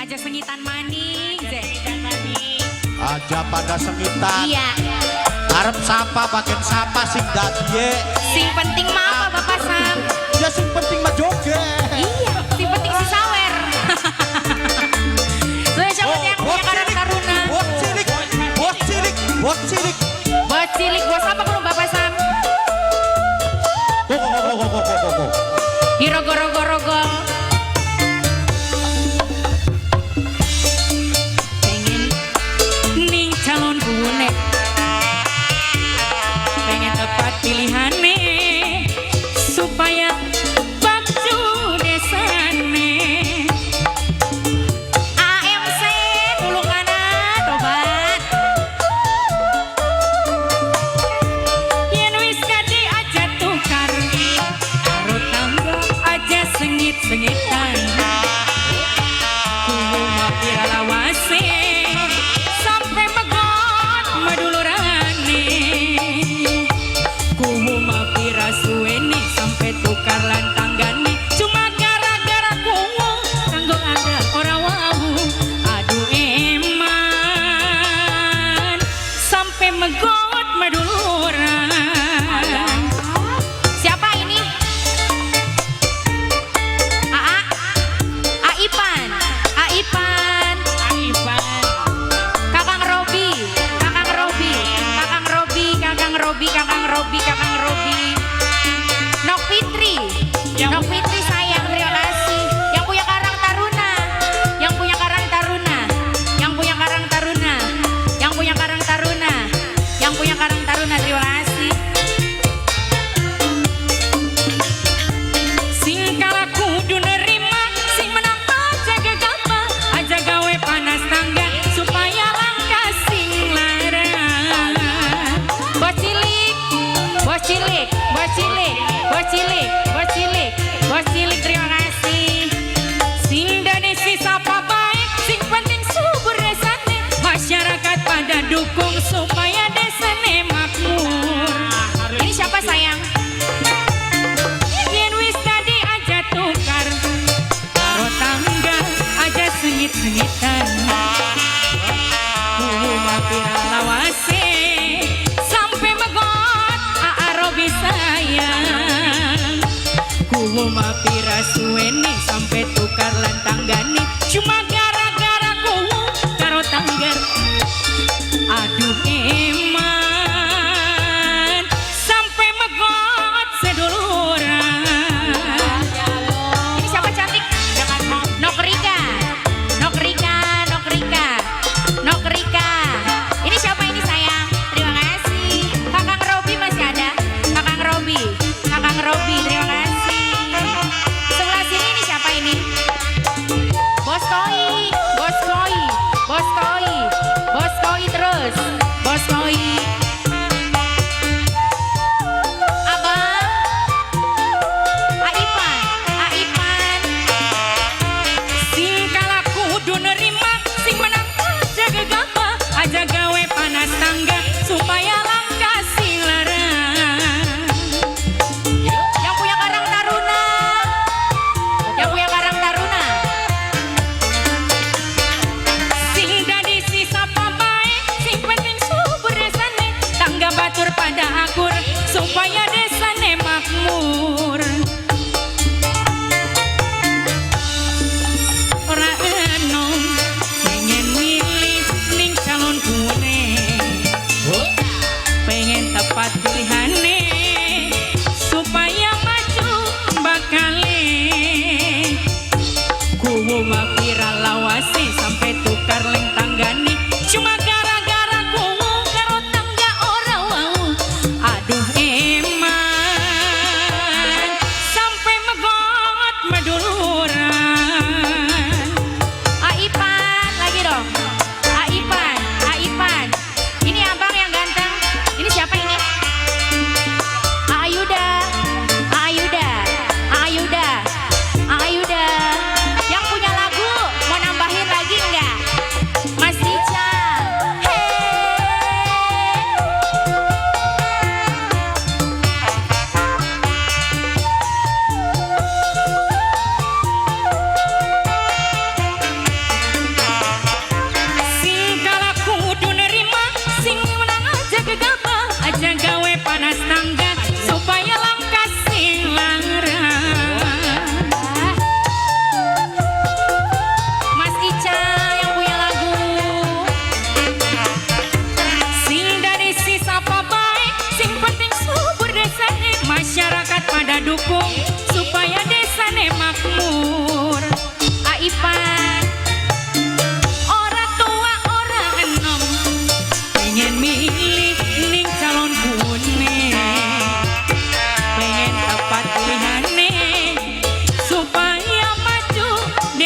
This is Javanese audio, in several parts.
Aja sengitan maning, Zek. Aja pada sengitan. Iya. Arep sapa bagian sapa sing dadie. Sing penting mah apa Bapak Sam? Ya sing penting mah joget. Iya, sing penting si sawer. Spesial buat yang punya karang taruna. Bot cilik, bot cilik, bot cilik. Bos cilik, bos apa kurang Bapak Sam? Go go go go go go go. Dirogo-rogo-rogo. Pengen ning calon bune. Pengen tepat pilihane supaya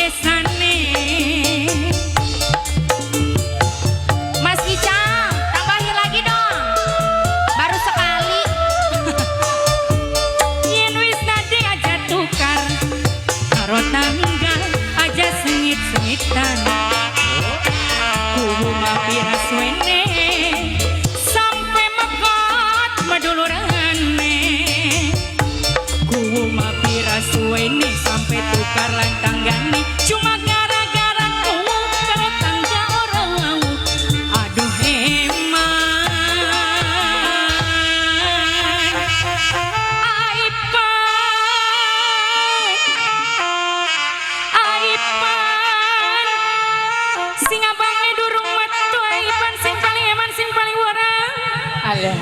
desane. Mas Ica, tambahin lagi dong. Baru sekali. Yen wis dadi aja tukar karo tangga, aja sengit-sengitan. Kuwu mapira suwene sampai mekot madulurane. Kuwu mapira suwene sampai tukar lan tanggane, cuma gara-gara kuwu karo tangga ora wau. Aduh eman, Aipan, Aipan, sing abange durung metu. Aipan sing paling eman, sing paling warang. Alah.